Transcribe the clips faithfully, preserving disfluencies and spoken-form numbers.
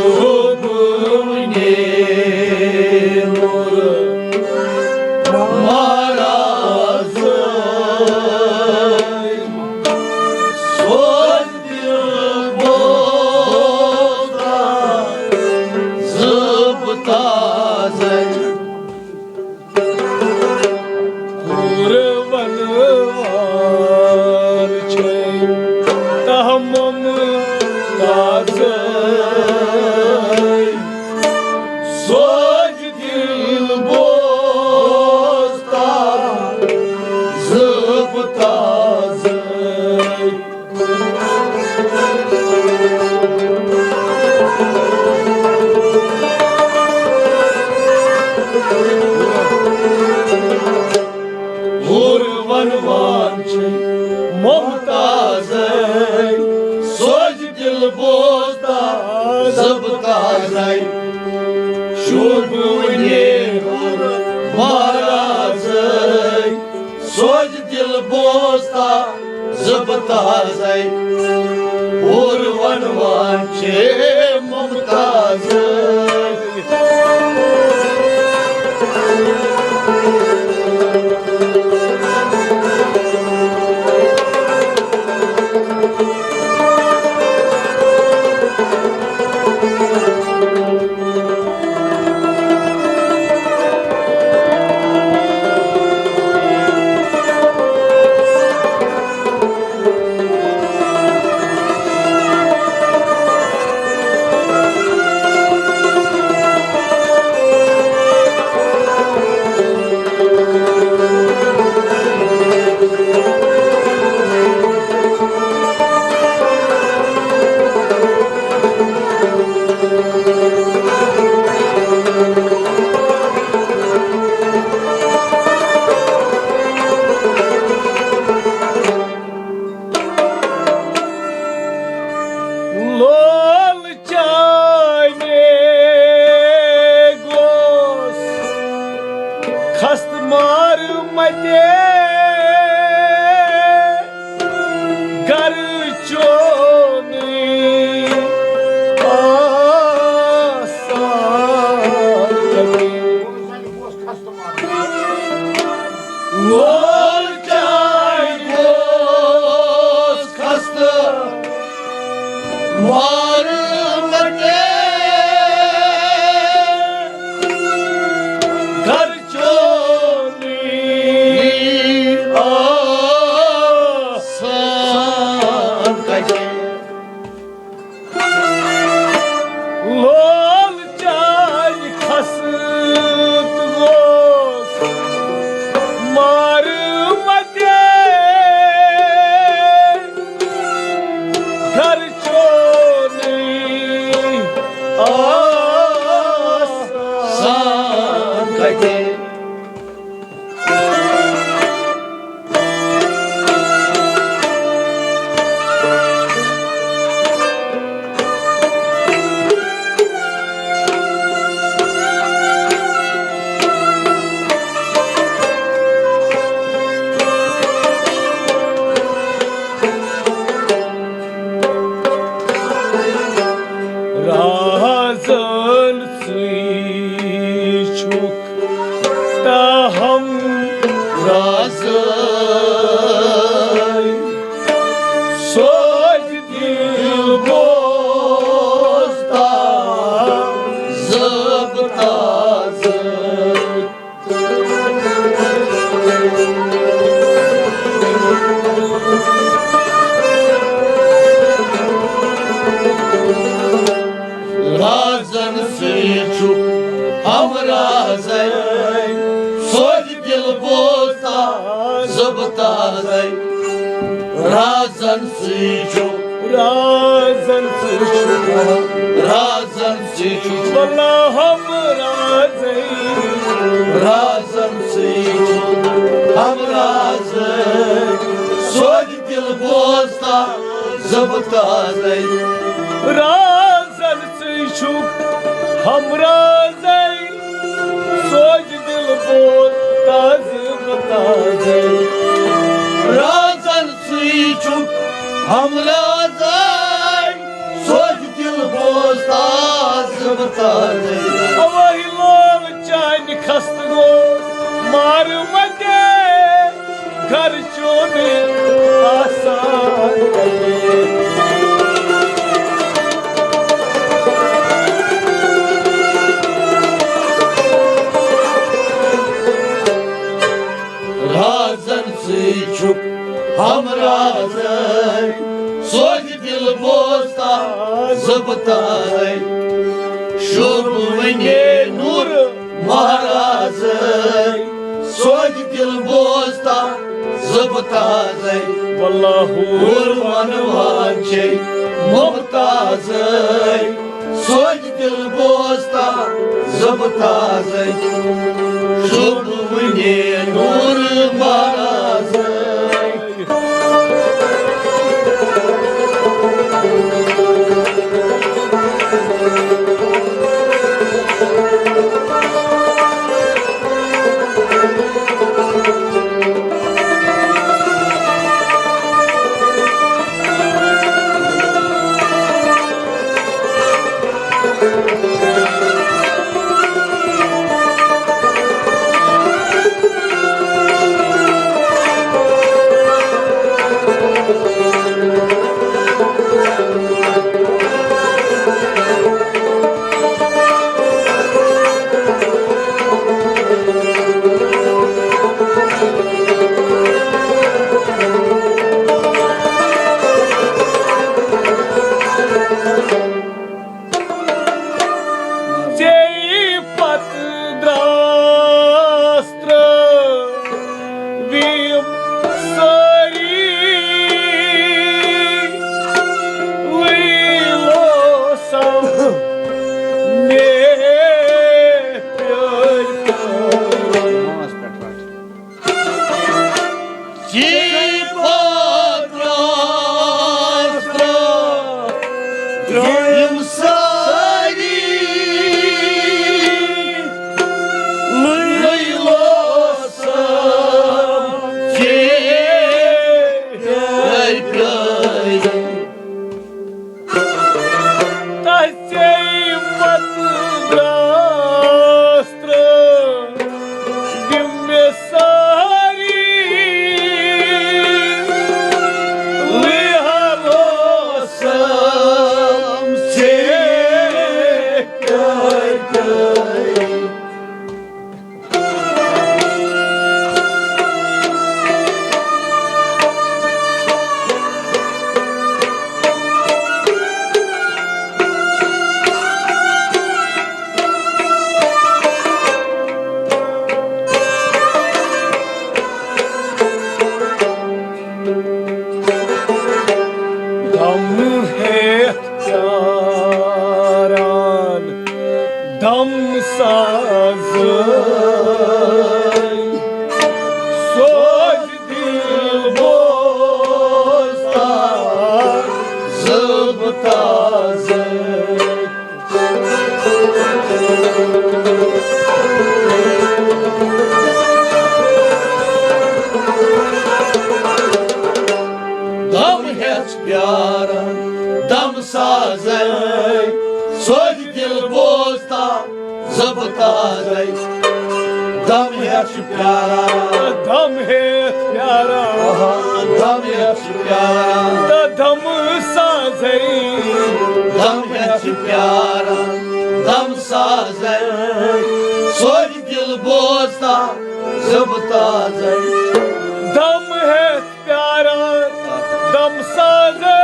شوبہٕ نیرُر مہرازے۔ سوز دِل بوزتا زٕب تازے۔ کوٗر وَنوان چھے تَہہ مُمتازے۔ سوز دِل بوزتا زٕب تازے۔ کوٗر وَنوان چھے ممتازے، سوز دِل بوزتا زٕب تازے۔ شوبہٕ نیرُر مہرازے۔ سوز دِل بوزتا زٕب تازے۔ کوٗر وَنوان چھے ممتازے۔ لول چانے گوس خست مار متے گر چونی آسان۔ وول چاے گوس خستہٕ مار متے گر چونی آسان کتے۔ لول چاے خست گوس مار متے گر چونی آسان کتے۔ رازن ژٕے چھُکھ تاہم رازے۔ سوز دِل بوزتا زٕب تازے۔ رازن سۭتۍ چھُ ہمرازے، سوز دِل بوزتا زٕب تازے۔ رازن سۭتۍ چھُ، رازن سۭتۍ چھُ، رازن سۭتۍ چھُ، واللہ ہمرازے۔ رازن سۭتۍ چھُ ہمرازے، سوز دِل بوزتا زٕب تازے۔ رازن ژٕے چھُکھ ہمرازے، سوز دِل بوزتا زٕب تازے۔ رازن ژٕے چھُکھ ہمرازے، سوز دِل بوزتا اوہی لول چانہِ خستہٕ گوٚو مارٕ متے گرٕ چون آسان۔ رازن سۭتۍ چھُکھ ہمرازے، سوزِ دِل بوزتا زبتازے۔ شوبہٕ ونے نور مہرازے، سوزِ دِل بوزتا زبتازے۔ واللہ ہور منوان چھے ممتازے، سوزِ دِل بوزتا زبتازے۔ شوبہٕ ونے نور مہرازے۔ ژے پتہٕ درٛاس ترٛٲوِم سٲری، وٕے لوسم مےٚ پیٲرۍ پیٲرۍ۔ چی پتہٕ درٛاس ترٛٲوِم سٲری، وٕے لوسم ژے پیٲرۍ پیٲرۍ۔ تَتھ ژے پتہٕ درٛاس ترٛٲوِم مےٚ سٲری، وٕے لوسم ژے پیٲرۍ پیٲرۍ۔ غم ہیتھ پیاران دم سازے، سوز دل بوزتا زب تازے۔ دم ہیتھ پیاران دم سازے، سوز دل بوزتا زب تازے۔ دم ہیتھ چھُ پیاران۔ دم ہیتھ پیاران۔ آہا، دم ہیتھ چھُ پیاران۔ تہٕ دم سازے۔ دم ہیتھ چھُ پیاران۔ دم سازے۔ سوز دل بوزتا زب تازے۔ دم ہیتھ پیاران دم سازے،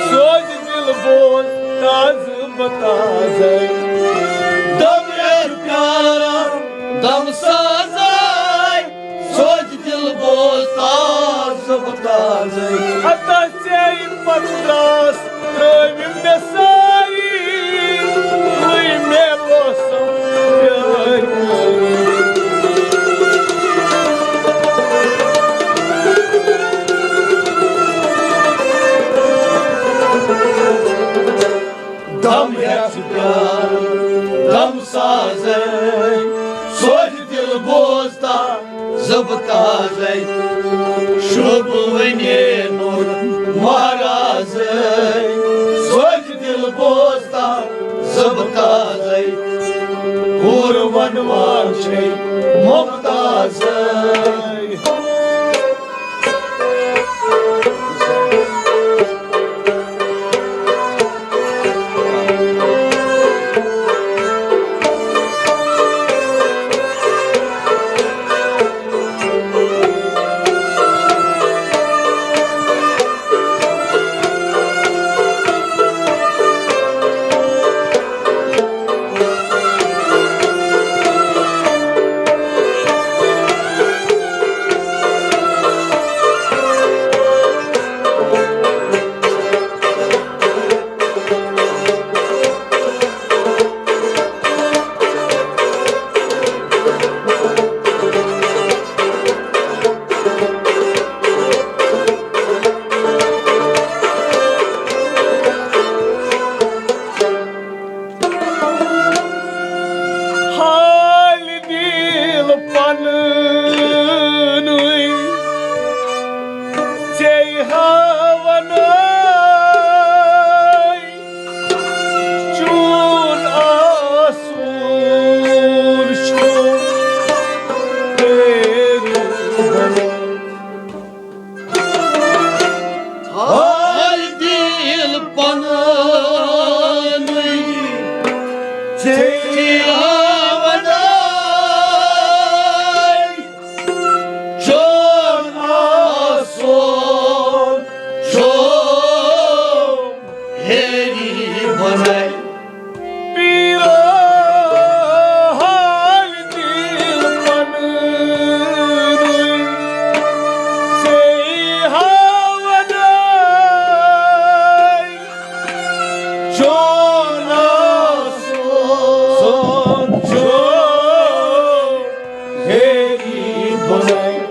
سوز دل بوز تازٕ بتازے۔ دم یار پیاران دم سازے، سوز دل بوز تازٕ بتازے۔ ہتا ژے پتہٕ درٛاس ترٛٲوِم مےٚ سٲری، وٕے مےٚ لوسم پیٲرۍ پیٲرۍ۔ دم ہیتھ پیار، دم سازے، سوز دل بوزتا زب تازے۔ شوبہٕ ونے نور مہرازے، سوز دل بوزتا ممتازے، حور ونوان چھے ممتازے۔ حال دل پننُے ژے ہاونے، چون آسور چھُ تیرٕ بناوُن۔ حال دل پننُے ژے ہاونے، چون آسور چھُ ہیری بناوُن۔ پیرا حال دل پننُے ژے ہاونے، چون آسور چھُ ہیری بناوُن۔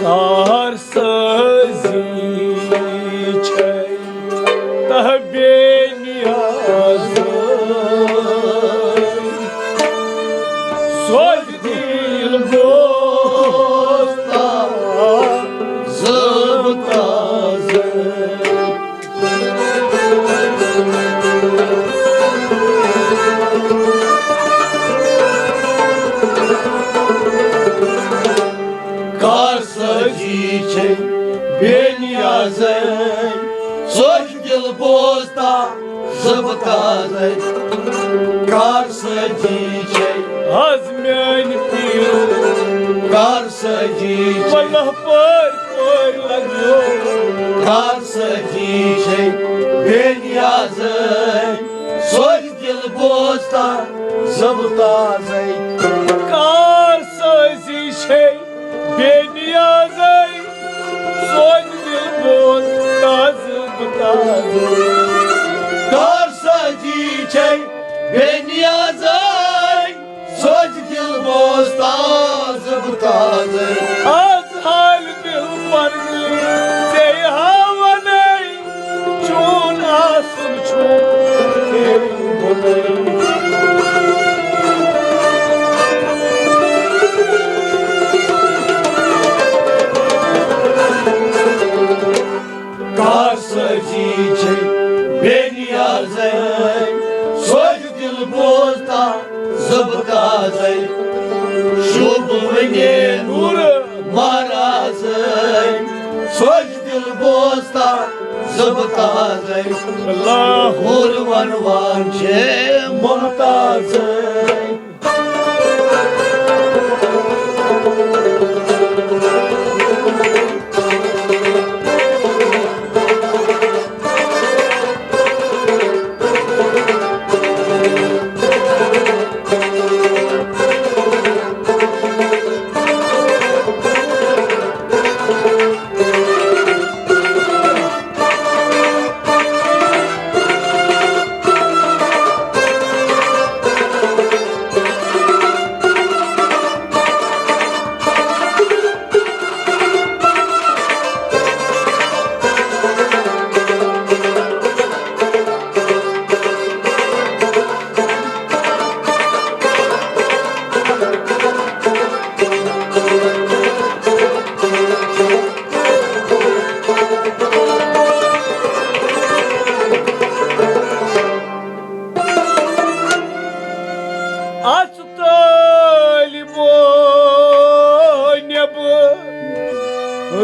کار سازی چھے تہ بے نیازی، سوز دل بوزتا زب تازی۔ کار سازی چھے بے نیازے، سوز دل بوزتا زب تازے۔ کار سازی چھے از میانہِ پیٖرُک، کار سازی چھے واللہ پٲرۍ پٲرۍ لگیو۔ کار سازی چھے بے نیازے، سوز دل بوزتا زب تازے۔ کار سازی چھے بے نیازے، سوز دل بوزتا زب تازے۔ کار سازی چھے بے نیازے، سوز دل بوزتا زب تازے۔ از حال دل پننُے ژے ہاونے، چون آسُر چھُ تیرٕ بناوُن۔ کار سازی چھے بے نیازے، سوز دل بوزتا زب تازے۔ شوب ونے نور مہرازے، سوز دل بوزتا زب تازے۔ اللہ حور ونوان چھے ممتازے۔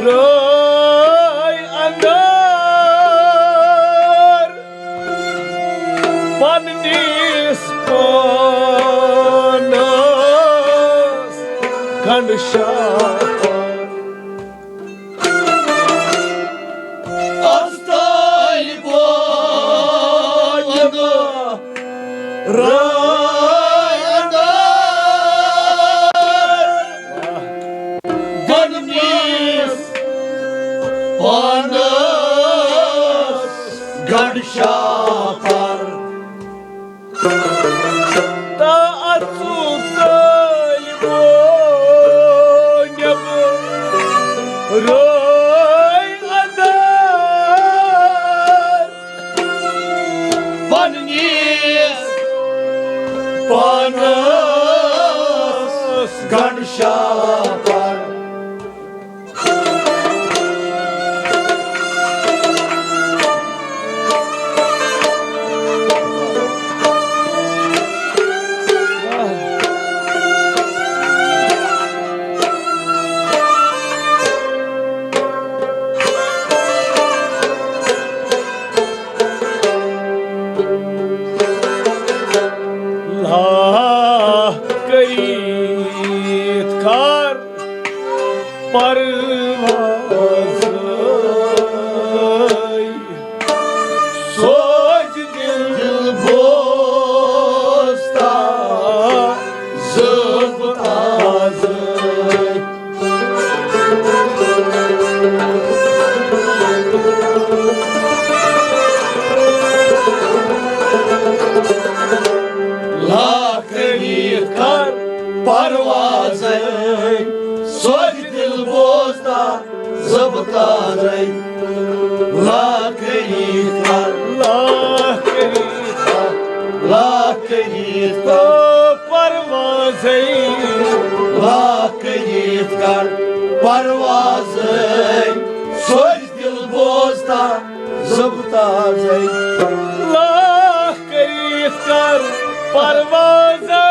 رٲے اندر پننِس پانس گنڈ شاہ۔ استٲلۍ بوجھ رٲے اندر پننِس پانس گنڈ شاہ۔ تہٕ اَژُن تٲلۍ بوجھ رٲے اندر پننِس پانس گنڈ شاہ۔ لاہ کٔرِتھ کر پروازے، سوز دِل بوزتا زب تازے۔ لاہ کٔرِتھ کر پروازے، سوز دِل بوزتا زب تازے۔ لاہ کٔرِتھ کر، لاہ کٔرِتھ کر، لاہ کٔرِتھ کر پروازے، لاہ کٔرِتھ کر پروازے، سوز دِل بوزتا زب تازے۔ لاہ کٔرِتھ کر پروازے،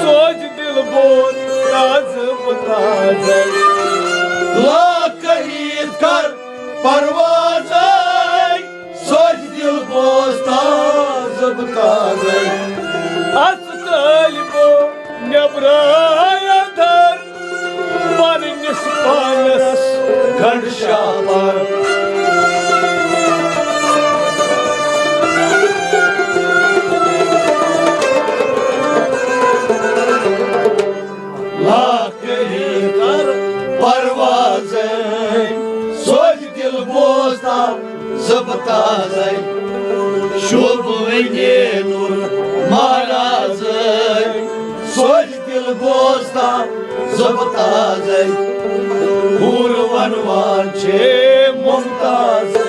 سوز دِل بوزتا زب تازے۔ لاہ کٔرِتھ کر پروازے، سوز دِل بوزتا زب تازے۔ اَژ تٲلۍ بوجھ نیبرٕ اندر پننِس پانس گنڈ شاہ۔ لاہ کٔرِتھ کر پروازے، سوز دِل بوزتا زب تازے۔ شوبہٕ وٕنی نوٗر مہرازے، سوز دِل بوزتا زب تازے۔ حور ونوان چھے ممتازے۔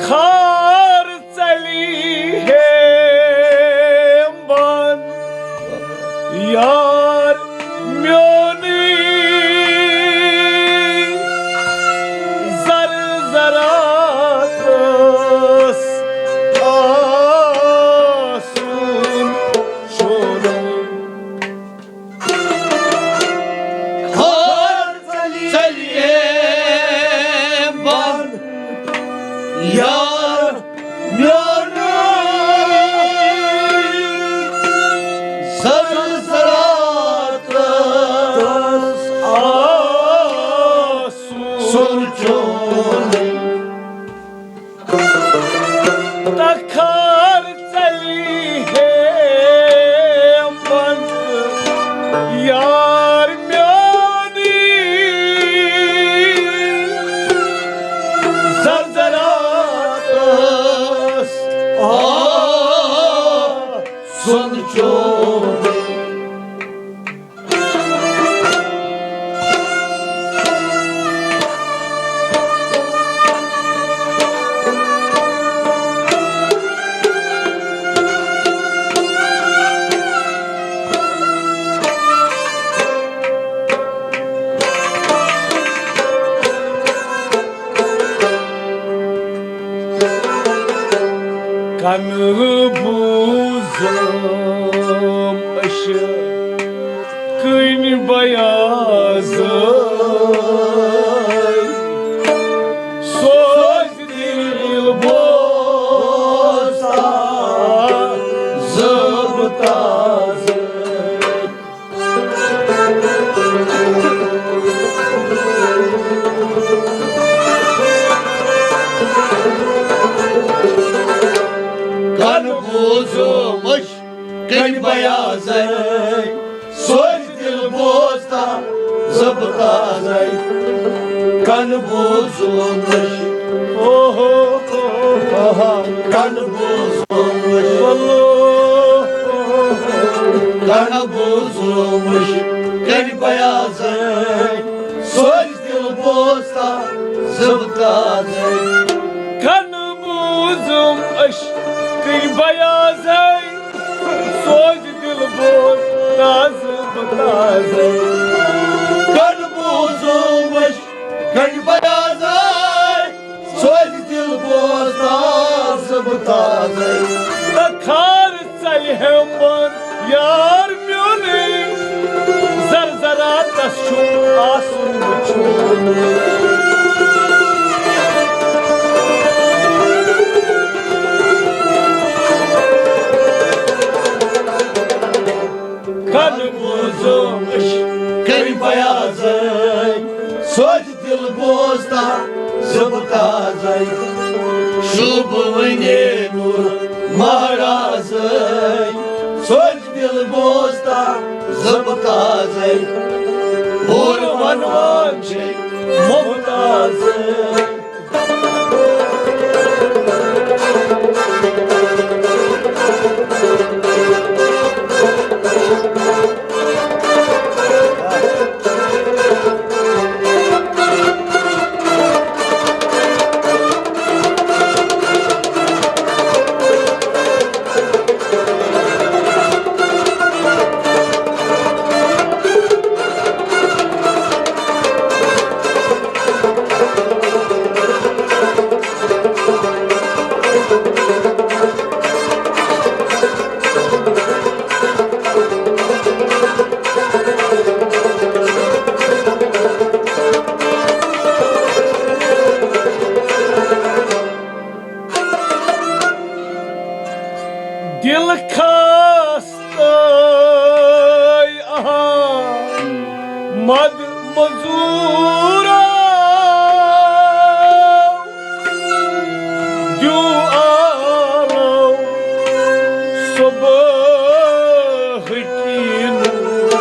خار ژَلی ہے بند یار میونٕے، زر زراتس آسُن شونٕے۔ خار ژَلی ہے بند یار میونٕے، زر زراتس آسُن شونٕے۔ سُنٛد چوب۔ کنہٕ بوٗزُم أشہِ کٔنۍ بیازَے، سوزِ دِل بوزتا زٕب تازَے۔ کن بوزو مش کن بیازے، سوز دل بوزتا زب تازے۔ کن بوزو مش، اوہو، آہا، کن بوزو مش، کن بوزو مش کن بیازے، سوز دل بوزتا زب تازے۔ کن بوزم اش کن بیازے، سوز دل بوزتا زب تازے۔ کن بوزم اش کن بیازے، سوز دل بوزتا زب تازے۔ تہ خار ژلہِ ہیمبر یار میونُے، زر زراتس چھُ آسُن وُچھُن۔ کن بوزو مش کن بیازے، سوز دل بوزتا زب تازے۔ شوب ونے نور مہرازے، سوز دل بوزتا زب تازے۔ اور ونوان چھے ممتازے۔ دل خستہ آہا مد مزورا، دیو آلو صبح کی نور۔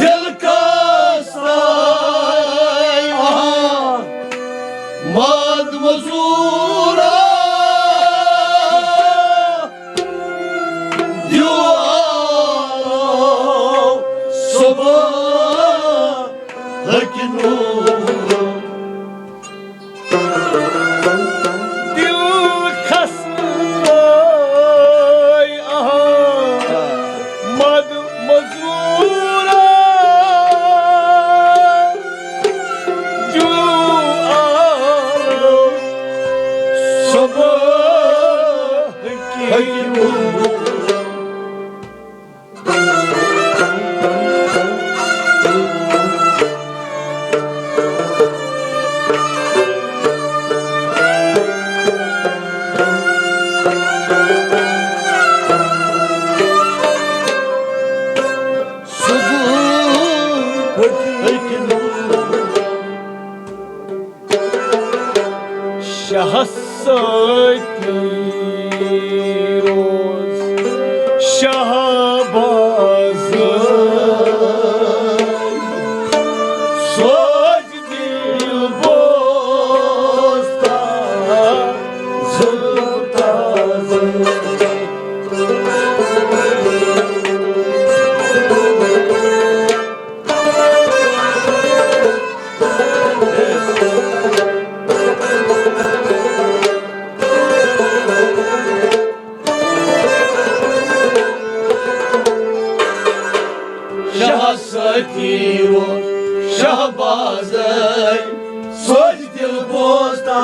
دل خستہ آہا مد مزورا، دیو آلو صبح کی نور۔ دل خستہ آہا مد مزورا، دیو آلو صبح کی نور۔ شاہس سۭتی روز شہباز، سوز دل بوزتا زٕ۔ شہبازے، سوز دل بوزتا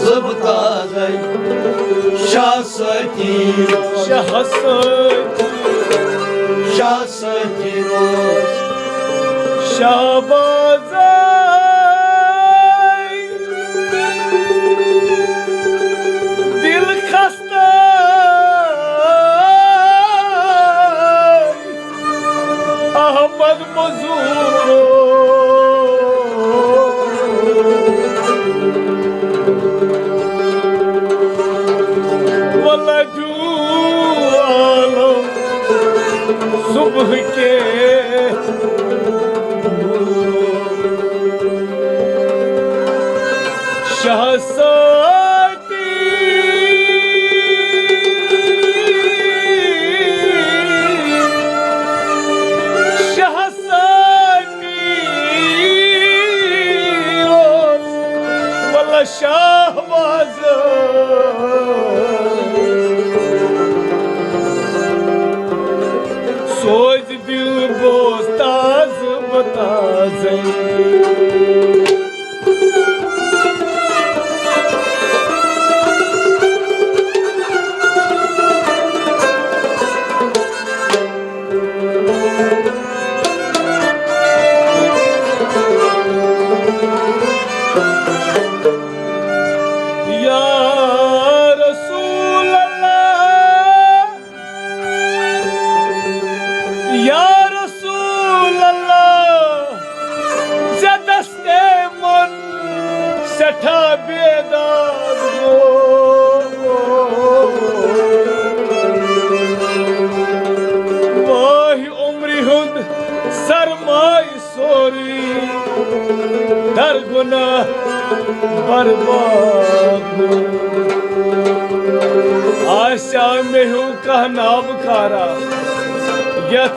زبتازے، شاہ ستی، شاہ ستی، شاہ ستی روز، شہبازے، دل خستہ احمد مزور۔ واللہ جو عالم صبح کے نور، شاہ ساتی، شاہ ساتی اوس، واللہ شاہ باز۔ سوز دل بوز تازٕ بتازَے۔ یا رسول اللہ، یا رسول اللہ، ژےٚ دستے من سٮ۪ٹھاہ بیداد گوٚو۔ واہہِ عمرِ ہُنٛد سرمایہِ سورُے در گناہ برباد۔ آسیا مےٚ ہیوٗ کانٛہہ نابکارا یتھ